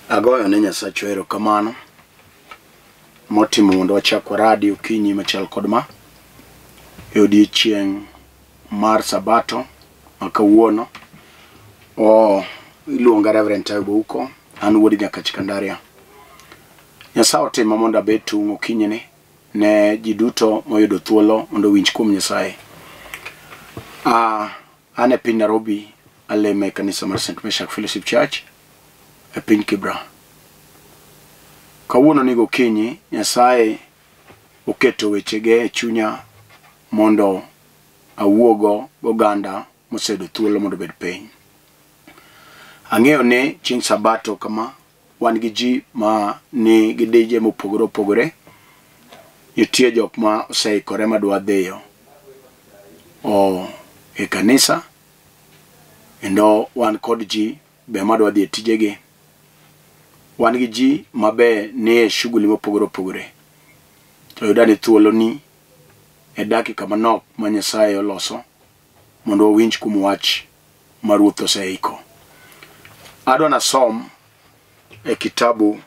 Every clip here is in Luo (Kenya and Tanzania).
Agoyo ne Nyasachwa erokamano motimo mondo wachak waradi okinyi machal kod ma e odiechieng' mar Sabato ma kawuono. O iluonga Reverend Tayo Bouko, an wuod Nyakach Kandaria. Nyasaye otima mondo abed tung' okinyini ne ji duto moyudo thuolo mondo owinj kuom Nyasaye. An e piny Nairobi, alemo e kanisa mar St. Meshach Fellowship Church e piny Kibra. Kawuono ni gokinyi, Nyasaye oketo wechege e chunya mondo awuogo goganda moseyudo thuolo mondo obed piny. Ang'eyo ni chieng' Sabato kama wan gi ji ma ni gi dije mopogore opogore. Nitie jok ma oseikore madwa dhiyo e kanisa, kendo wan kod ji be madwa dhi e tijegi. Wan gi ji ma be nie shughuli mopogore opogore. To yuda ni thuolo ni e dakika manok ma Nyasaye oloso mondo wawinj kuom wach ma Ruoth oseiko. Adwa nasom e kitabu,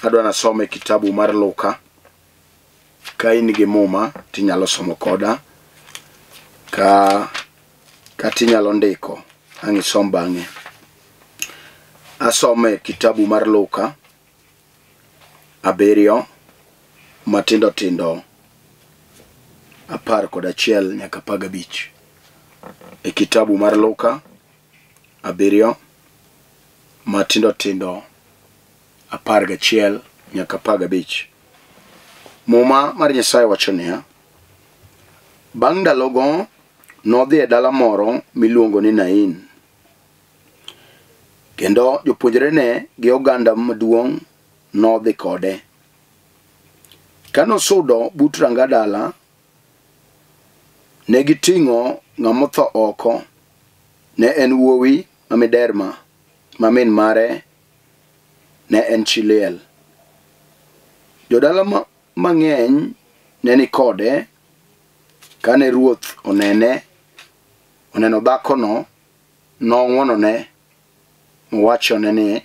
adwa nasom e kitabu mar Luka. Ka in gi Muma tinyalo somo koda, ka kata inyalo ndiko ang' isom bang'e. Asome e kitabu mar Luka 7 matindo tindo 11 nyaka 15. E kitabu mar Luka 7 matindo tindo 11 nyaka 15. Muma mar Nyasaye wacho niya, bang' ndalogo nodhi e dala moro miluongo ni Nain, kendo jopuonjrene gi oganda maduong' nodhi kode. Kanosudo but ranga dala, ne giting'o ng'ama otho oko. Ne en wuowi ma miderma, ma min mare ne en chi liel. Jodala mang'eny ne ni kode. Kane Ruoth oneno dhakono, nong'wonone mowachone ni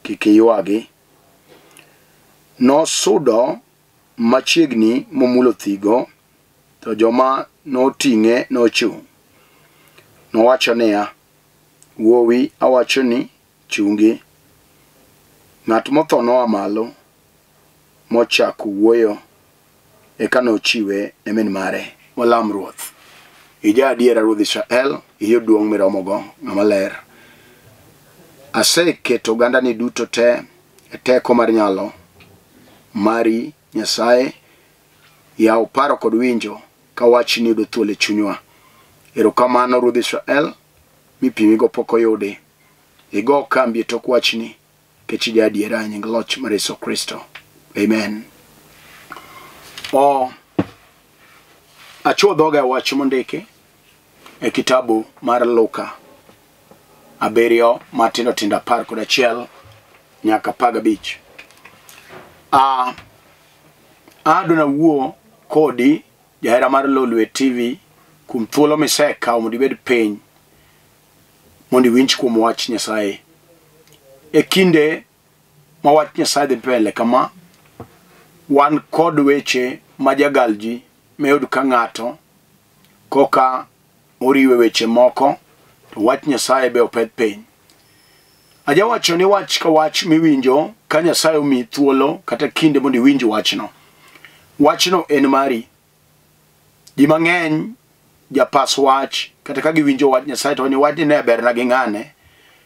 kik iywagi. Nosudo machiegni momulo thigo, to joma noting'e nochung'. Nowacho niya, wuowi, awacho ni chungi. Ng'at motho noa malo mochako wuoyo, eka nochiwe ne min mare. Walam Ruoth. Ija adiera Ruodh Israel, iyud duong' miromogo, ng'ama ler. Aseketo ogandani duto te e teko mar nyalo mari Nyasaye. Yaw paro kod winjo ka wachni yudo thuolo e chunywa. Erokamano Ruodh Israel, mipimigo pok oyudi. Igo kambi e tok wachni, kech ija adiera e nying loch mar Yesu Kristo. Amen. Achuo dhoga e wach mondiki e kitabu mar Luka 7 matindo tindo 11 nyaka 15. Adwa nawuo kodi jahera mar Lolwe TV kuom thuolo misekawo mondo ibed piny mondo iwinj kuom wach Nyasaye. E kinde ma wach Nyasaye dhi mbele kama, wan kod weche ma jagal ji miyud ka ng'ato koka oriwe weche moko to wach Nyasaye be opedh piny. Ajawacho ni wach ka wach miwinjo ka Nyasaye omiyi thuolo kata kinde mondo iwinj wachno. Wachno en mari. Ji mang'eny japas wach kata ka giwinjo wach Nyasaye to ni wachni ne berna gi ng'ane,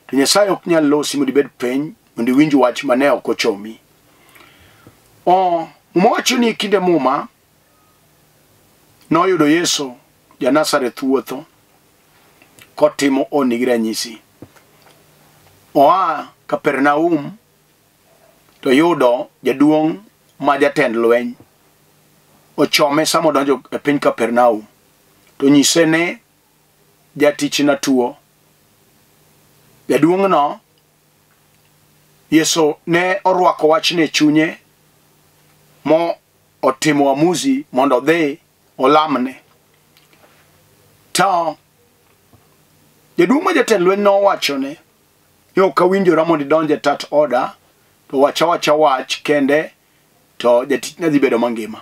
to Nyasaye ok nyal losi mondo ibed piny mondo iwinj wach mane ok ochomi. Muma wacho ni kinde Muma noyudo Yesu ja Nazareth wuotho kotimo honni gi ranyisi. Oa Kapernaum to yudo jaduong' ma jatend lweny ochome sama odonjo e piny Kapernaum to nyise ni jatichna tuo. Jaduong'no Yesu ne orwako wachni e chunye mo otimo uamuzi mondo odhi olamne. To jaduong' ma jatend lweny nowachone Ni ok awinjora mondo idonj e tat oda, to wach awacha wach kende to jatichna dhi bedo mangima.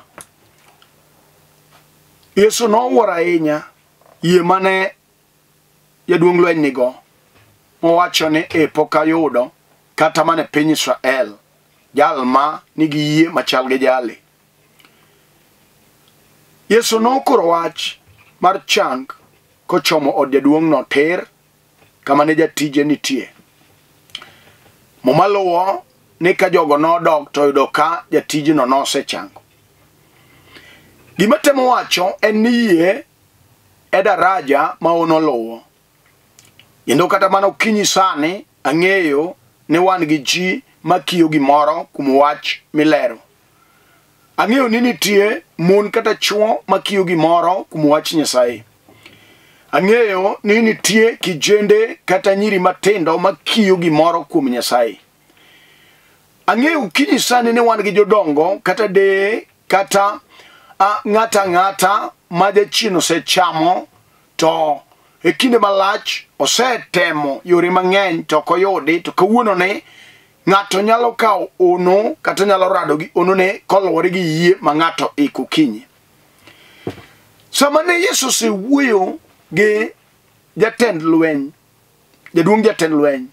Yesu nowuoro ahinya yie mane jaduong' lweny nigo, mowacho ni e pok ayudo kata mana e piny Israel jal ma nigi yie machal gi jali. Yesu nokoro wach mar chang kochomo od jaduong'no tir kama ne jatije nitie. Muma luwo ni ka jogo nodok to oyudo ka jatijno nosechango. Gima temo wacho en ni yie e daraja ma onoluwo. Kendo kata mana okinyi sani ang'eyo ni wan gi ji makiyo gimoro kuom wach milero. Ang'eyo ni nitie mon kata chwo makiyo gimoro kuom wach Nyasaye. Ang'eyo ni nitie kijende kata nyiri matindo makiyo gimoro kuom Nyasaye. Ang'eyo okinyi sani ni wan gi jodongo kata deye kata ng'ata ng'ata ma jachien osechamo to e kinde malach osetemo yore mang'eny to ok oyudi, to kawuono ni ng'ato nyalo kawo ono kata nyalo rado gi onone koluwore gi yie ma ng'ato iko okinyi. Sama ne Yesu osewuoyo gi jatend lweny, jaduong' jatend lweny,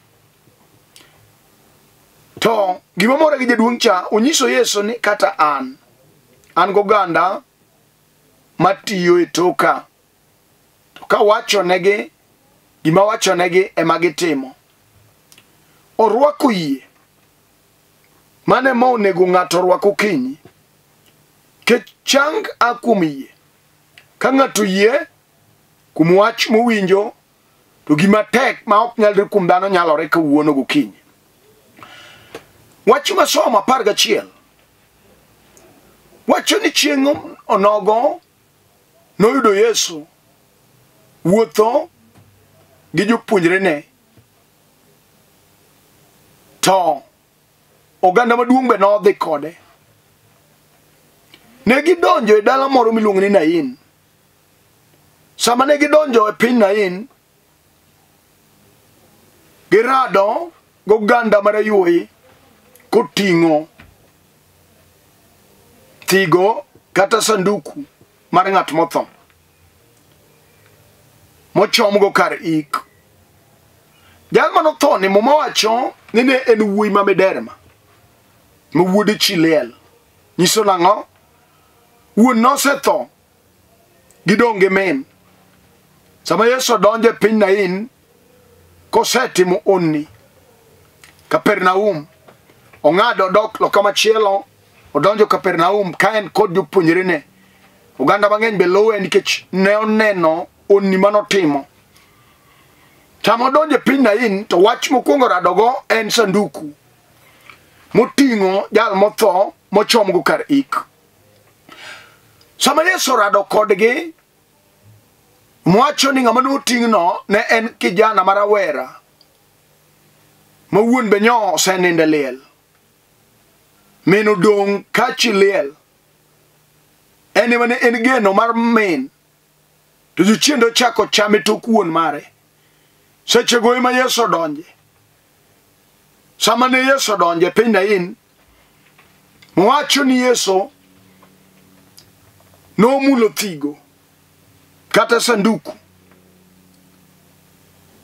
to gima mora gi jaduong' cha onyiso Yesu ni kata an goganda matiyo e toka, to kawachonegi gima wachonegi ema gitimo. Orwako yie. Mane ma onego ng'ato orwak okinyi. Nikech chang a kuom yie. Ka ng'ato yie kuom wach mowinjo, to gima tek ma ok nyalre kuom dhano nyalore kawuono gokinyi. Wach masomo 11 wacho ni chieng' onogo noyudo Yesu wuotho gi jopuonjrene, to oganda maduong' be nodhi kode. Ne gidonjo e dala moro miluongo ni Nain. Sama ne gidonjo e piny Nain, girado goganda marayuoyi koting'o thigo kata sanduku mar ng'at motho mochomgo kar ik. Jal manotho ni Muma wacho ni ne en wuoyi ma miderma, ma wuode chi liel. Nyiso nang'o? Wuon nosetho, gidong' gi min. Sama Yesu odonjo e piny Nain, kosetimo onni Kapernaum, ong'ado odok loka machielo, odonjo Kapernaum ka en kod jopuonjrene. Oganda mang'eny be luwe nikech ne oneno onni manotimo. Sama odonjo e piny Nain, to wach mokwongo radogo en sanduku moting'o jal motho mochomgo kar ik. Sama Yesu orado kodgi, mwacho ni ng'ama noting'no ne en kijana ma rawera ma wuon be nyo osenindo e liel. Min odong' ka chi liel. En ema ne en geno mar min, to jochiende ochako chame tok wuon mare. Sechego ema Yesu odonje. Sama ne Yesu odonje e piny Nain, mwacho ni Yesu nomulo thigo kata sanduku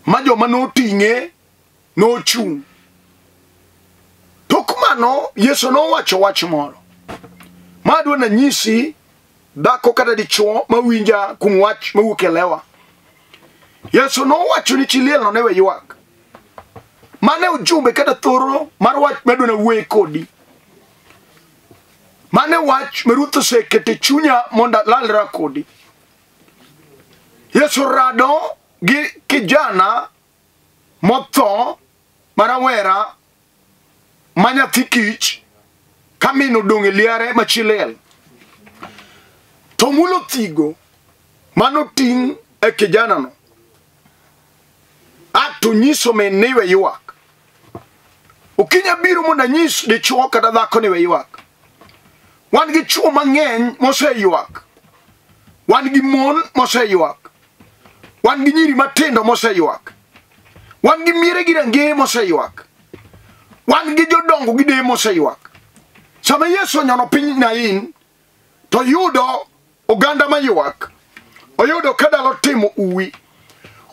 ma joma noting'e nochung'. Tok mano Yesu nowacho wach moro ma adwa nanyisi dhako kata dichuo mawinja kuom wach mawuok e lewa. Yesu nowacho ni chi lielno ne we ywak. Mane ujumbe kata thoro mar wach madwa nawuoye kodi. Mane wach ma Ruoth oseketo e chunya mondo alalra kodi. Yesu rado gi kijana motho ma rawera ma nyathi kich ka min odong' e liare ma chi liel. To mulo thigo manoting' e kijanano, a to nyiso min ni we ywak. Okinya biro mondo anyis dichuo kata dhako ni we ywak. Wan gi chuo mang'eny moseywak. Wan gi mon moseywak. Wan gi nyiri matindo moseywak. Wan gi miere gi rangeye moseywak. Wan gi jodongo gi deye moseywak. Sama Yesu onyono piny Nain, to yudo oganda maywak. Oyudo ka dala otimo uwi.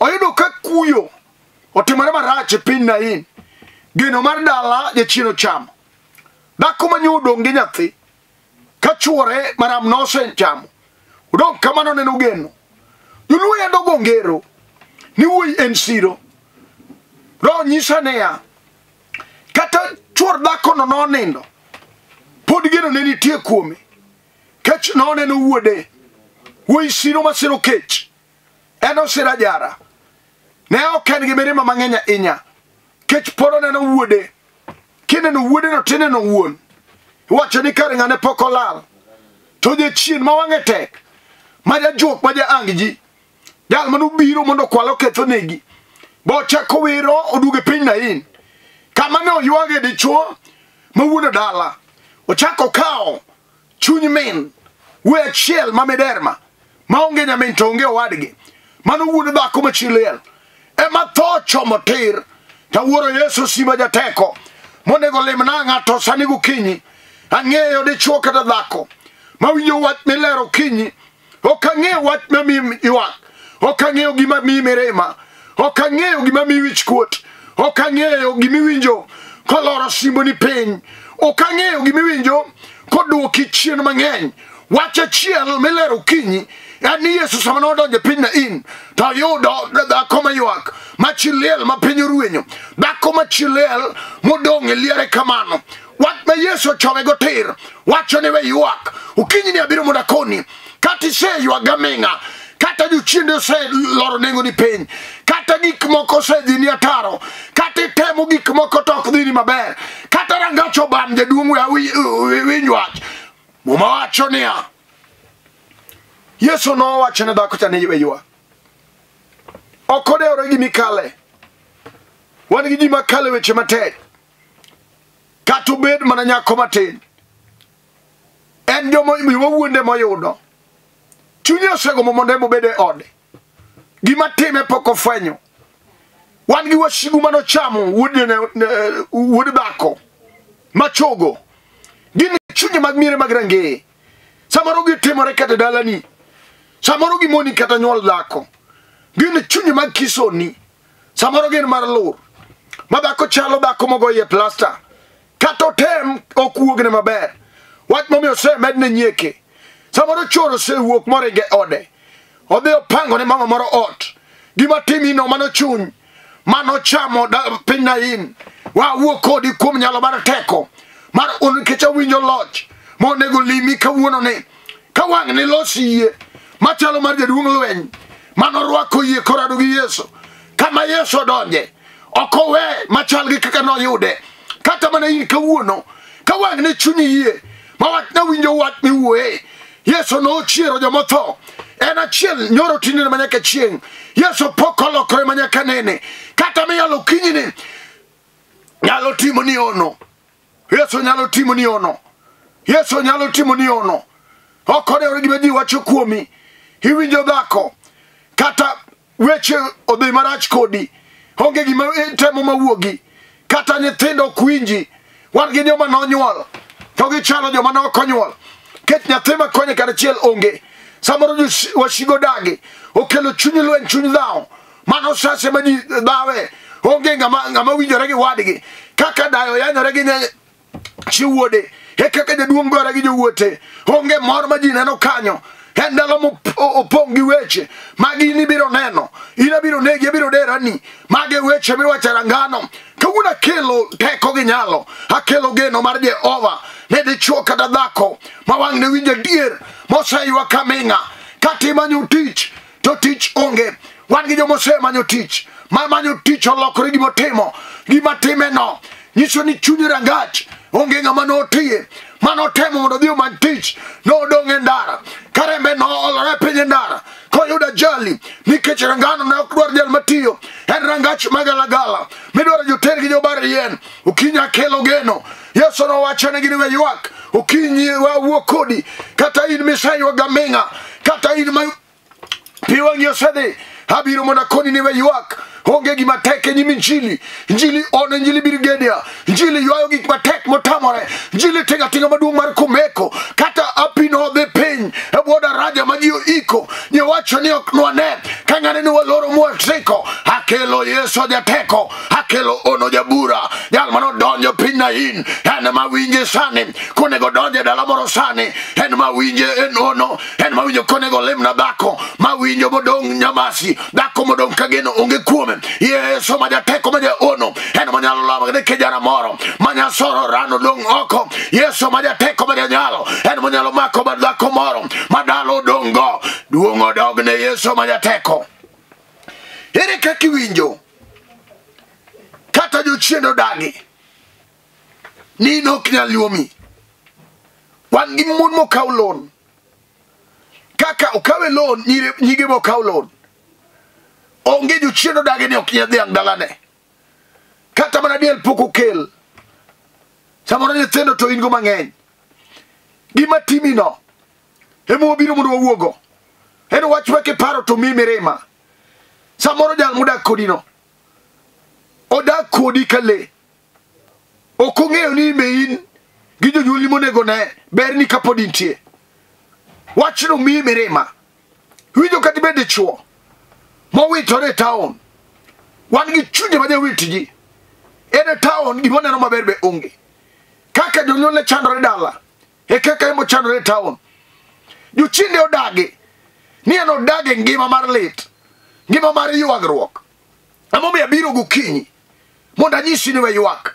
Oyudo ka kuyo otimore marach e piny Nain. Geno mar dala jachien ochamo. Dhako ma nyo odong' gi nyathi, ka chuore maram nosechamo. Odong' kamano neno geno. Joluo yando go ngero ni wuoyi en siro. Roho nyisa niya, kata chuor dhakono nonindo, pod geno ne nitie kuome. Kech noneno wuode, wuoyi siro masiro kech. En osiro ajara. Ne ok en gi mirima mang'eny ahinya. Kech pod oneno wuode. Kineno wuodeno tineno wuon. Iwacho ni kar ng'ane pok olal. To jachien ma wang'e tek, ma jajuok ma jaang ji, jal manobiro mondo okwal oketh onegi, bochako wero oduogo e piny Nain, kama ne oywage dichuo ma wuon dala. Ochako kawo chuny min wuoyi achiel ma miderma, maonge nyamin to onge owadgi, mano wuon dhako ma chi liel, ema tho chomo tir. Tawuoro Yesu sima jateko monego limna ng'ato sani gokinyi. Ang'eyo dichuo kata dhako mawinjo wach milero okinyi. Ok ang'eyo wach mamiyi ywak, ok ang'eyo gima miyi mirima, ok ang'eyo gima miyi wichkuot, ok ang'eyo gimiwinjo koloro simboni piny, ok ang'eyo gimiwinjo koduoki chien mang'eny. Wach achiel milero okinyi en ni Yesu sama nodonjo e piny Nain to oyudo dhako maywak ma chi liel ma piny orwenyo, dhako ma chi liel modong' e liere kamano. Wach ma Yesu ochome go tir wacho ni we ywak. Okinyi ni abiro mondo akoni, kata iseywak gaming'a, kata jochiende oseloro nengoni piny, kata gik moko osedhini ataro, kata itemo gik moko to ok dhini maber, kata rangach obam, jaduong' we winj wach. Muma wacho niya, Yesu nowacho ne dhako cha ni we ywak. Ok odewore gi mikale. Wan gi ji makale weche matek. Kata obed mana nyako matin. En joma wuonde moyudo. Chunye osegombo mondo em obed e ode. Gima time pok ofwenyo. Wan gi wasigu manochamo wuod dhako machogo. Gin chunye mag miere mag rangeye. Samoro gitimore kata dalani. Samoro gimoni kata nyuol dhako. Gin chunye mag kisoni. Samoro gin mar lur. Ma dhako chalo dhako mogo iye plasta. Kata otem ok wuogne maber. Wach momiyo osemedne nyieke. Samoro chuore osewuok moringo e ode. Odhi opango ne mama moro ot. Gima timino mano chuny. Mano chamo piny Nain. Wawuo kodi kuom nyalo mar teko. Mar un nikech awinjo loch monego limi kawuono ni. Ka wang' ni los yie machalo mar jaduong' lweny manorwako yie korado gi Yesu. Kama Yesu odonje, ok owe machal gi kaka noyude. Kata mana in kawuono, ka wang' ne chunyi yie, ma wach nawinjo wach miwuoye. Yesu nochiero jomotho. En achiel nyoro tinene manyaka chieng'. Yesu pok olokore manyaka nene. Kata miyalo okinyi ni nyalo timo ni ono. Yesu nyalo timo ni ono. Yesu nyalo timo ni ono. Ok odewore gima ji wacho kuomi. Iwinjo dhako, kata weche odhi marach kodi, onge gima temo mawuogi, kata nyithindo ok winji. Wan gi joma nonyuol to gichalo joma ne ok onyuol. Ket nyathi makonye kata achiel onge. Samoro wasigo dagi okelo chuny lweny, chuny dhawo. Mano sase ma ji dhawe. Onge ng'ama winjore gi wadgi. Kaka dayo yanyore gi chi wuode, e kaka jaduong' gore gi jowuote. Onge mor ma ji neno kanyo. En ndalo mopong' gi weche mag in ibiro neno, in abiro negi, abiro derani. Mage weche miwacho e rangano. Kawuono akelo teko gi nyalo, akelo geno mar Jehova ne dichuo kata dhako ma wang' ne winjo adier, moseywak aming'a. Kata imanyo tich to tich onge. Wan gi joma osemanyo tich, ma manyo tich olokore gimotimo. Gima timeno nyiso ni chuny rangach onge ng'ama notiye. Manotemo mondo odhi omany tich, nodong' e ndara. Karembe noolore piny e ndara koyudo ajali, nikech rangano ne ok dwar jal matiyo. En rangach magalagala midwaro joter gi jobar yien. Okinyi akelo geno. Yesu nowachonegi ni we ywak. Okinyi wawuo kodi. Kata in miseywa gaming'a, kata in ma pi wang'i osedhi, abiro mondo akoni ni we ywak. Onge gima tek e nyim Injili. Injili on Injili Brigadier. Injili ywayo gik matek motamore. Injili tinga tinga maduong' mar Kumeko. Kata apino dhi piny e bwo daraja ma ji oiko. Nyewacho ni ok nwane. Ka ng'ane ni waloro mwasiko. Akelo Yesu jateko. Akelo ono jabura. Jal manodonjo piny Nain. En ma winje sani. Konego donje dala moro sani. En ma winje en ono. En ma winjo konego limna dhako. Ma winjo modong' Nyamasi. Dhako modong' kageno onge kuome. Yesu ma jateko ma jaono. En ma nyalo lamo ne kijana moro. Ma nyasoro rano dong' oko. Yesu ma jateko ma janyalo. En ma nyalo mako bad dhako moro. Ma dalo dong' go. Duong' odog ne Yesu ma jateko. Ere kaka iwinjo? Kata jochien odagi ni in ok nyal yuomi. Wan gi mon mokaw loan. Kaka okawe loan, nyige mokaw loan. Onge jochien odagi ni ok nyal dhiang' dalane. Kata mana diel pok okel. Samoro nyithindo to in go mang'eny. Gima timi no ema wabiro mondo wawuogo. En wach ma kiparo to miyi mirima. Samoro jal modak kodi no odak kodi ka le. Ok ong'eyo ni be in gi jonyuolni monego ne berni kapod intie. Wachno miyi mirima. Iwinjo kata ibed dichuo mowitore e taon. Wan gi chunje ma jowit ji. En e taon gima oneno maber be onge. Kaka jonyuolne chandore dala e kaka en bochandore e taon. Jochiende odagi ni en odag e ngima mar lit, ngima mar ywagruok. Emomiyo abiro gokinyi mondo anyisi ni we ywak.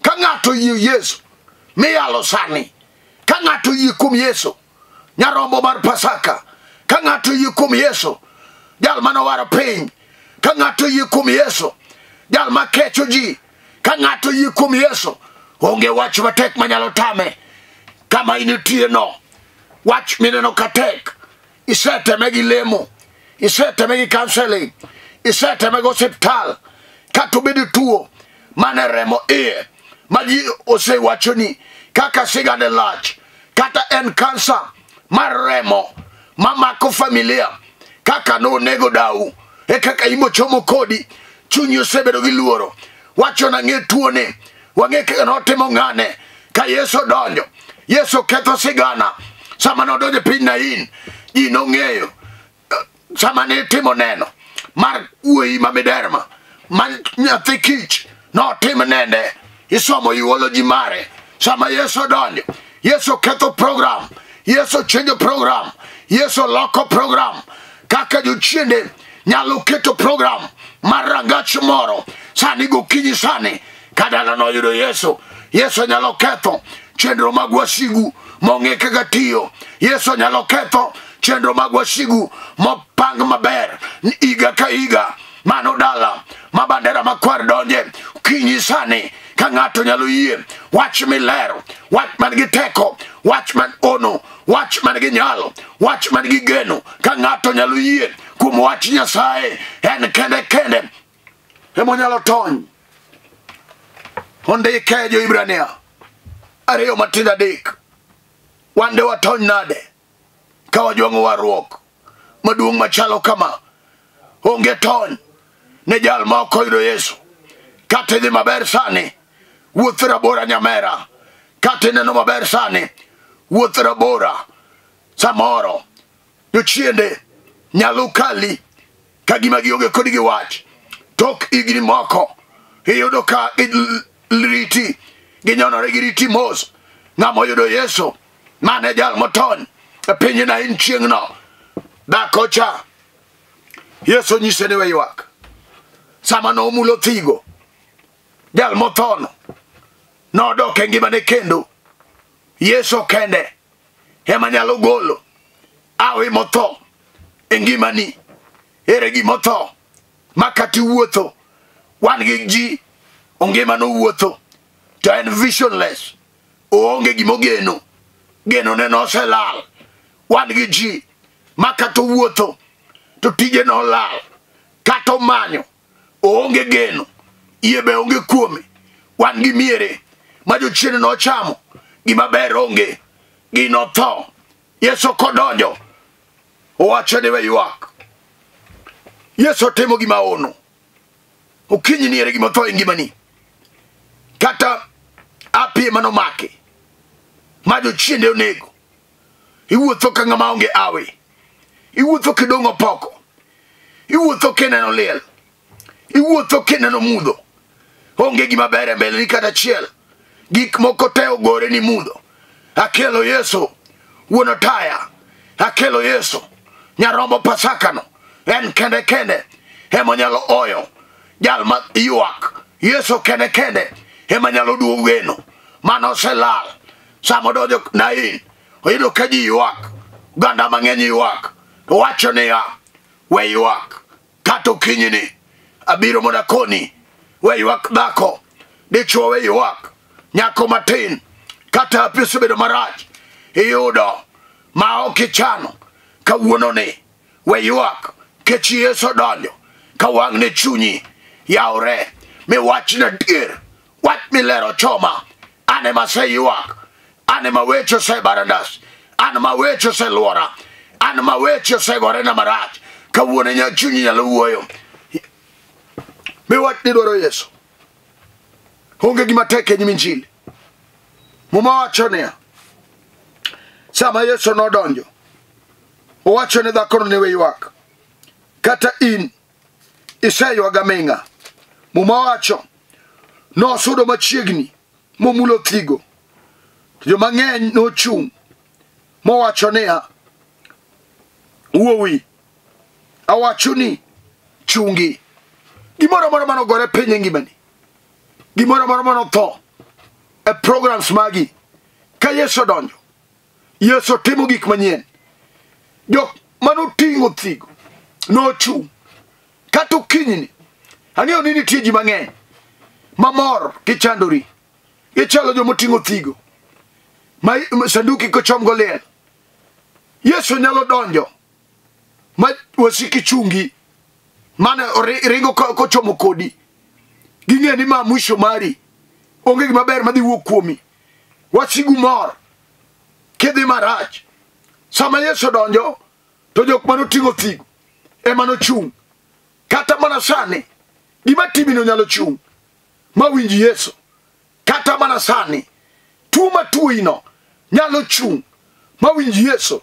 Ka ng'ato oyie Yesu miyalo sani, ka ng'ato oyie kuom Yesu nyarombo mar Pasaka, ka ng'ato oyie kuom Yesu jal manowaro piny, ka ng'ato oyie kuom Yesu jal makecho ji, ka ng'ato oyie kuom Yesu onge wach matek manyalo tame. Kama intie no, wach mineno ka tek, iseteme gi lemo, iseteme gi counseling, iseteme gi osiptal, kata obedo tuo mane remo iye ma ji osewachoni kaka sigande lach, kata en kansa mar remo mamako familia, kaka nonego dau e kaka imo chomo kodi, chunyi osebedo gi luoro. Wacho nang'e tuone, wang'e kaka notimo ng'ane. Ka Yesu donjo, Yesu ketho sigana. Sama nodonjo e piny Nain, ji nong'eyo. Sama ne itimo neno mar wuoyi ma miderma ma nyathi kich notim nende, isomo eulogy mare. Sama Yesu donjo, Yesu ketho program, Yesu chenjo program, Yesu loko program. Kaka jochiende nyalo keto program mar rangach moro sani gokinyi sani ka dala noyudo Yesu, Yesu nyalo ketho chenro mag wasigu mong'e kaka tiyo. Yesu nyalo ketho chenro mag wasigu mopang maber higa ka higa. Mano dala ma bandera makwar donje kinyi sani. Ka ng'ato nyalo yie wach milero, wach man gi teko, wach man ono, wach man gi nyalo, wach man gi geno, ka ng'ato nyalo yie kuom wach Nyasaye, en kende kende ema onyalo tony. Ondike Jo-Hibrania 2 matindo 3. Wan de watony nade ka wajwang'o warruok maduong' machalo kama? Onge tony ne jal ma ok oyudo Yesu. Kata idhi maber sani, wuoth rabora nyamera. Kata ineno maber sani, wuoth rabora. Samoro jochiende nyalo kali ka gima gionge kodi gi wach. Tok higni moko iyudo ka riti ginyonore gi riti mos. Ng'ama oyudo Yesu mane jal motony e piny Nain chieng'no. Dhako cha Yesu nyise ni we ywak. Sama nomulo thigo, jal mothono nodok e ngimane kendo. Yesu kende ema nyalo golo awi motho e ngimani. Ere gimotho ma kata iwuotho, wan gi ji ongima nowuotho to en visionless, oonge gimogeno, geno ne noselal. Wan gi ji ma kata owuotho to tije nolal, kata omanyo oonge geno, yie be onge kuome. Wan gi miere ma jochiende nochamo, gima ber onge, gino tho. Yesu kodonjo owacho ni we ywak. Yesu timo gima ono. Okinyi ni ere gima otho e ngimani. Kata api ema nomake. Ma jochiende onego. Iwuotho ka ng'ama onge awe. Iwuotho kidong'o poko. Iwuotho kineno liel. Iwuotho kineno mudho. Onge gima ber e mbeleni kata achiel. Gik moko te ogore ni mudho. Akelo Yesu wuon otaya. Akelo Yesu nyarombo Pasakano. En kende kende ema nyalo oyo jal ma ywak. Yesu kende kende ema nyalo duogo geno mane oselal. Sama odonjo Nain, oyudo ka ji ywak, oganda mang'eny ywak. To wacho niya, we ywak, kata okinyini abiro mondo akoni, we ywak dhako, dichwo we ywak, nyako matin, kata hapi osebedo marach, iyudo ma ok ichano kawuononi, we ywak, kech Yesu odonjo, ka wang'ne chunyi yawre, miwachna adier, wach milero choma, an ema aseywak, an ema weche osebarandas, an ma weche oseluora, an ma weche osegorena marach, kawuono nya chunyi nyalo wuoyo. Miwach ni dwaro Yesu. Onge gima tek e nyim Injili. Muma wacho niya, sama Yesu nodonjo, owacho ne dhakono ni we ywak. Kata in iseywaga aming'a. Muma wacho, nosudo machiegni momulo thigo. To joma ng'eny nochung' mowacho niya, wuowi, awacho ni chungi. Gimoro amora mane ogore piny e ngimani, gimoro amora mane otho e programs magi, ka Yesu odonjo, Yesu timo gik manyien. Jok mane oting'o thigo nochung'. Kata okinyini, ang'eyo ni nitie ji mang'eny mamor kichandori. Gichalo joma oting'o thigo ma sanduki kochom go liel. Yesu nyalo donjo ma wasiki chungi mane ringo kochomo kodi. Ging'e ni ma mwisho mari, onge gima ber madhi wuok kuomi. Wasigu mor kidhi marach. Sama Yesu donjo to jok mane oting'o thigo ema nochung'. Kata mana sani gima timino nyalo chung' ma winj Yesu. Kata mana sani tuo matuoyino nyalo chung' ma winj Yesu.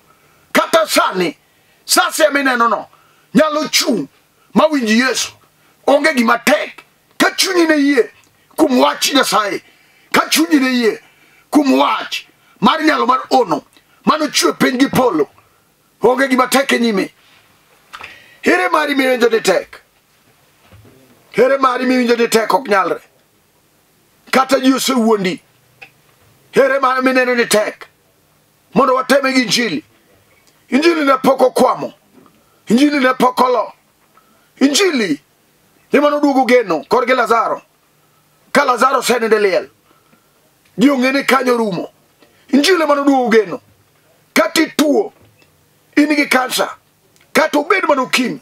Kata sani sasa mineno no nyalo chung' ma winj Yesu. Onge gima tek ka chunyi ne yie kuom wach Nyasaye, ka chunyi ne yie kuom wach mar nyalo mar ono mano chwe piny gi polo. Onge gima tek e nyime. Here mari miwinjo ni tek. Here mari miwinjo ni tek ok nyalre. Kata ji osewuondi. Here mari mineno ni tek. Mondo wateme gi Injili. Injili ne pok okwamo. Injili ne pok olo. Injili ema noduogo geno korgi Lazaro. Ka Lazaro osenindo e liel, ji ong'e ni kanyo rumo. Injili ema noduogo geno. Kata ituo, in gi kansa, kata obed mana okimi,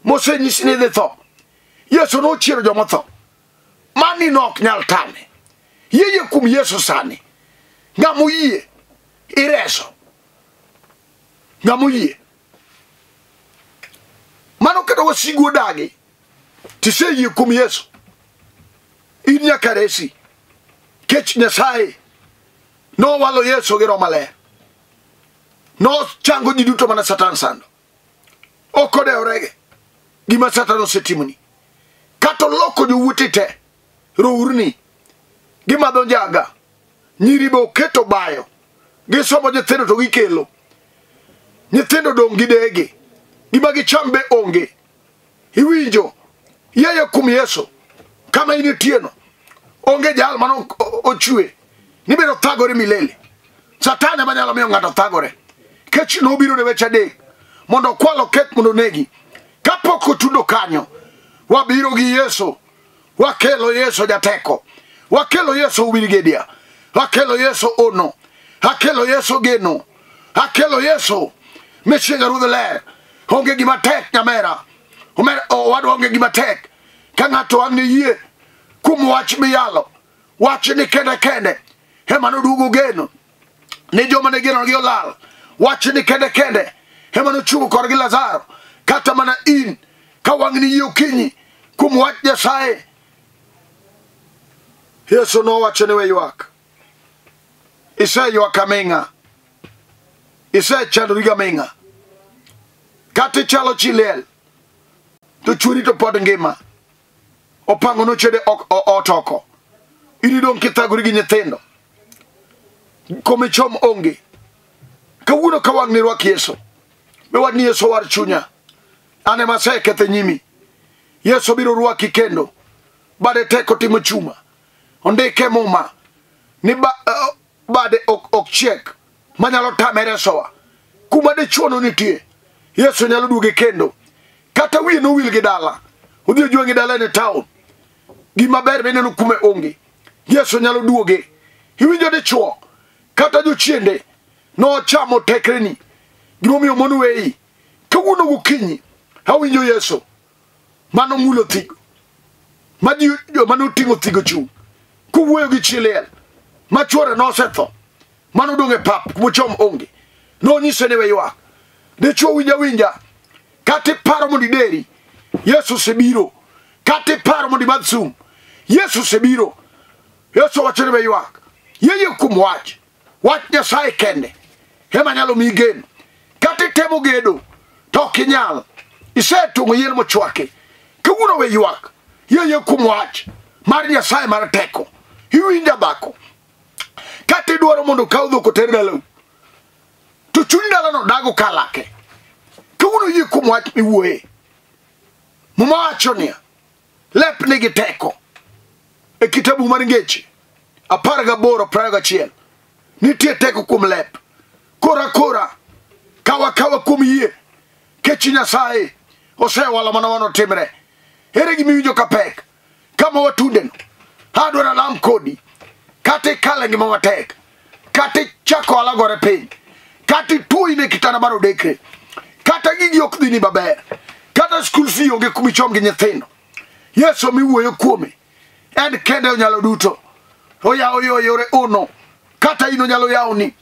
mosenyisi ni idhi tho, Yesu nochiero joma otho. Mani no ok nyal tame. Yie kuom Yesu sani. Ng'ama oyie, ireso. Ng'ama oyie. Mano kata wasigu odagi, tiseyie kuom Yesu, in nyaka resi. Kech Nyasaye nowalo Yesu gi Roho Maler. Nochango ji duto mana Satan sando. Ok odewrege gima Satan osetimoni. Kata oloko jowuote te, rourni, gimadho njaga, nyiri be oketo bayo, gisomo nyithindo to gikelo. Nyithindo dong' gi dege, gima gicham be onge. Iwinjo, yeye kuom Yesu, kama in itieno, onge jal mane ochwe, nibiro thagore milele. Satan ema nyalo miyo ng'ato thagore. Kech nobiro ne weche adek, mondo okwal oketh mondo onegi. Kapok otundo kanyo, wabiro gi Yesu, wakelo Yesu jateko, wakelo Yesu Wilgedia, wakelo Yesu ono, akelo Yesu geno, akelo Yesu Mishinga Ruodh Ler. Onge gima tek nyamera, owadwa onge gima tek. Ka ng'ato ang' ne yie kuom wach miyalo, wach ni kende kende ema noduogo geno ni joma ne geno gi olal. Wach ni kende kende ema nochungo korgi Lazaro. Kata mana in ka wang' ni yie okinyi Kuom wach Nyasaye, Yesu nowacho ni we ywak. Iseywak aming'a. Isechandori gaming'a. Kata ichalo chi liel, to chwori to pod ngima. Opango nochede ot oko. In idong' kithagori gi nyithindo. Kome chom onge. Kawuono ka wang'ni rwak Yesu. Miwach ni Yesu war chunya. An ema aseketho e nyimi. Yesu biro rwaki kendo. Bade teko timo chuma. Ondike Muma ni bade ok chiek manyalo tame resowa. Kuma dichuo no nitie, Yesu nyalo duoge kendo. Kata wiye nowil gi dala, odhi ojwang' gi dala e town. Gima ber mineno kume onge. Yesu nyalo duoge. Iwinjo dichuo, kata jochiende nochamo tekreni. Gimomiyo mon weyi. Kawuono gokinyi, awinjo Yesu mano mulo thigo. Ma joma noting'o thigo chung'. Kowuoyo gi chi liel, ma chuore nosetho, mano dong' e pap kumochom onge. Nonyise ni we ywak. Dichuo winja winja, kata iparo mondo ideri, Yesu osebiro. Kata iparo mondo imadh sum, Yesu osebiro. Yesu wacho ni we ywak. Yie kuom wach. Wach Nyasaye kende ema nyalo miyi geno. Kata itemo gedo, to ok inyal. Isetong'o yien mochwaki. Kawuono we ywak. Yie kuom wach mar Nyasaye mar teko. Iwinja dhako. Kata idwaro mondo okaw dhok oter dalau, to chuny dalano dago kalake. Kawuono yie kuom wach miwuoye. Muma wacho niya, lep nigi teko. E kitabu mar Ngeche 18:21 nitie teko kuom lep. Kora kora, kawa kawa kuom yie, kech Nyasaye osewalo mana mano timre. Ere gima iwinjo ka pek? Kama watundeno, adwaro alam kodi. Kata ikale ngima matek, kata ichako ohala gore piny, kata ituo in e kitanda mar odekre, kata gigi ok dhini maber, kata school fee onge kumichom gi nyithindo. Yesu miwuoyo kuome, en kende onyalo duto. Oyawo yo yore ono, kata in onyalo yawoni.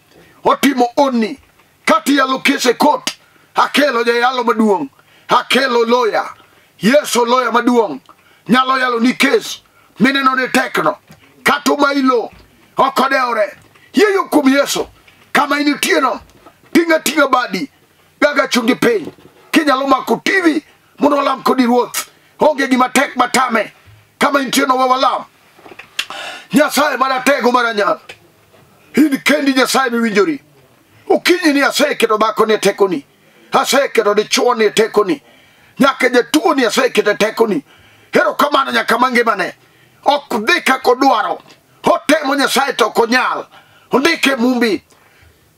Otimo onni, kata iyalo kes e kot. Akelo jayalo maduong', akelo loya. Yesu loya maduong' nyalo yalo ni kes mineno ni tekno, kata omailo ok odewore. Yieyo kuom Yesu kama initieno, ting'a ting'a badi gaga chungi piny. Kinyalo mako TV mondo walam kodi Ruoth. Onge gima tek matame. Kama intieno we walam. Nyasaye maratego maranyal. In kendi Nyasaye miwinjori. Okinyi ni aseketo dhako ni e tekoni. Aseketo dichuo ni e tekoni. Nyaka jatuo ni aseketo e tekoni. Erokamano nyaka mangimane. Ok dhi kaka odwaro. Otemo Nyasaye to ok onyal. Ondike Mumbi.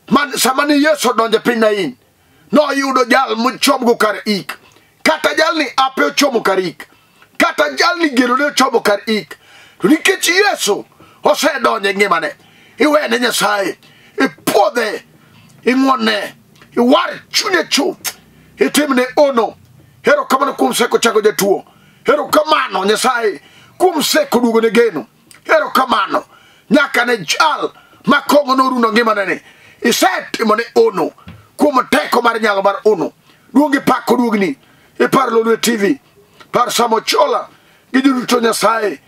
Man, sama ni Yesu odonjo e piny Nain, noyudo jal mochomgo kar ik. Kata jalni ape ochomo kar ik. Kata jalni genone ochomo kar ik. To nikech Yesu osedonjo e ngimane, iwene Nyasaye, ipuodhe, ing'wonne, iwar chunye chuth, itimne ono. Erokamano kuom seko chango jatuo. Erokamano Nyasaye kuom seko duogone geno. Erokamano nyaka ne jal ma kong'o norundo ngimane ni. Isetimone ono kuom teko mar nyalo mar ono. Duong' ipako duogni. Ipar Lolwe TV, par Samo Chola gi joduto Nyasaye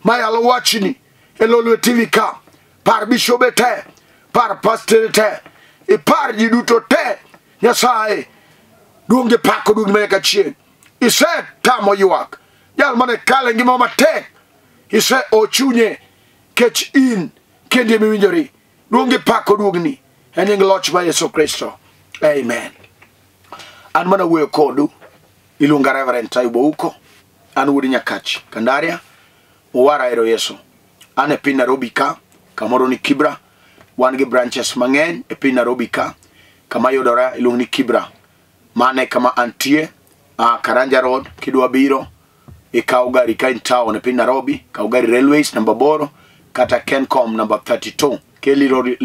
mayalo wachni e Lolwe TV ka. Par bishobe te, par pastere te, ipar ji duto te Nyasaye. Duong' ipako duogni manyaka chieng'. Isetamo ywak. Jal mane kale ngima matek, ise ochunye kech in kendi emiwinjori. Duong' ipako duogni e nying loch mar Yesu Kristo. Amen. An mana wuoyo kodu, iluonga Reverend Taibo Uko, an wuod Nyakach, Kandaria, owara ero Yesu. An e piny Nairobi ka, kamoro ni Kibra, wan gi branches mang'eny e piny Nairobi ka, kama yudore iluongo ni Kibra. Mane kama antie, Karanja Road, kidwa biro, ikaw gari ka in town e piny Nairobi, kaw gari Railways namba 8, kata Kencom namba 32. Keli lori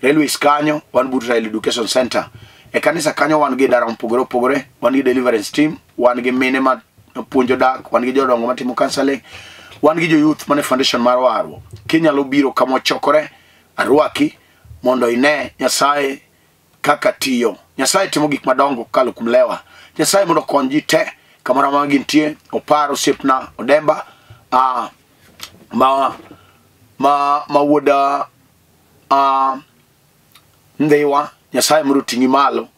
Railways kanyo, wan but Rail Education Center. E kanisa kanyo wan gi idara mopogore opogore, wan gi deliverance team, wan gi mine ma puonjo dak, wan gi jodongo matimo counseling, wan gi jo youth mane foundation mar warruok. Kinyalo biro kama wachokore, arwaki mondo ine Nyasaye kaka tiyo. Nyasaye timo gik madongo kokalo kuom lewa. Nyasaye mondo okony ji te Kamoro amora gintie, opar osiepna Odemba ma ma ma wuoda Ndhiwa. Nyasaye mondo oting'i malo.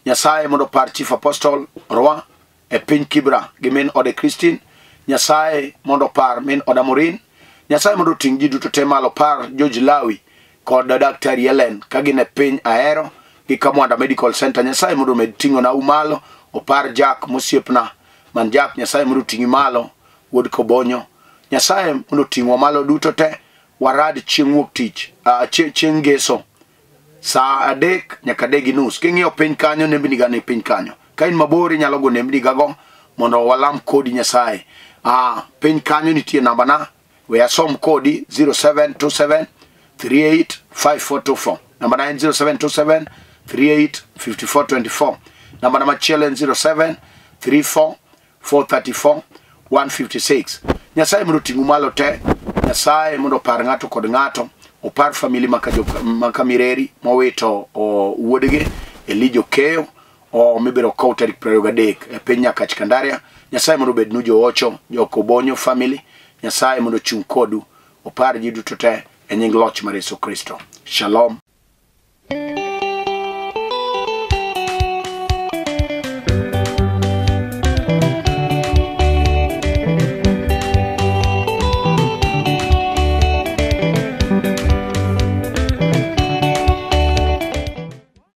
Nyasaye mondo opar Chief Apostle Rwa e piny Kibra gi min ode Christine. Nyasaye mondo opar min oda Morin. Nyasaye mondo oting' ji duto te malo. Par George Lawi kod Daktari Ellen ka gin e piny Ahero gi Kamwanda Medical Center. Nyasaye mondo omed ting'o na u malo. Opar Jack mosiepna man Jack. Nyasaye mondo oting'i malo wuod Kobonyo. Nyasaye mondo oting'wa malo duto te. Warad chieng' wuok tich, chieng' ngeso saa 3 nyaka 3:30. King'iyo piny kanyo, nembni ga ni piny kanyo. Ka in mabor inyalo go nembni gago mondo walam kodi Nyasaye. Piny kanyo nitie nambana, we asom kodi 0727 38 5424. Nambana en 0727 38 5424. Nambana machielo en 07 34 434 156. Nyasaye mondo oting'u malo te. Nyasaye mondo opar ng'ato kod ng'ato. Opar famili maka Mireri mowito wuodgi Elijah Okeyo mibiro kow tarik 23 e piny Nyakach Kandaria. Nyasaye mondo obednu joocho, jokobonyo family. Nyasaye mondo ochung' kodu. Opar ji duto te e nying loch mar Yesu Kristo. Shalom.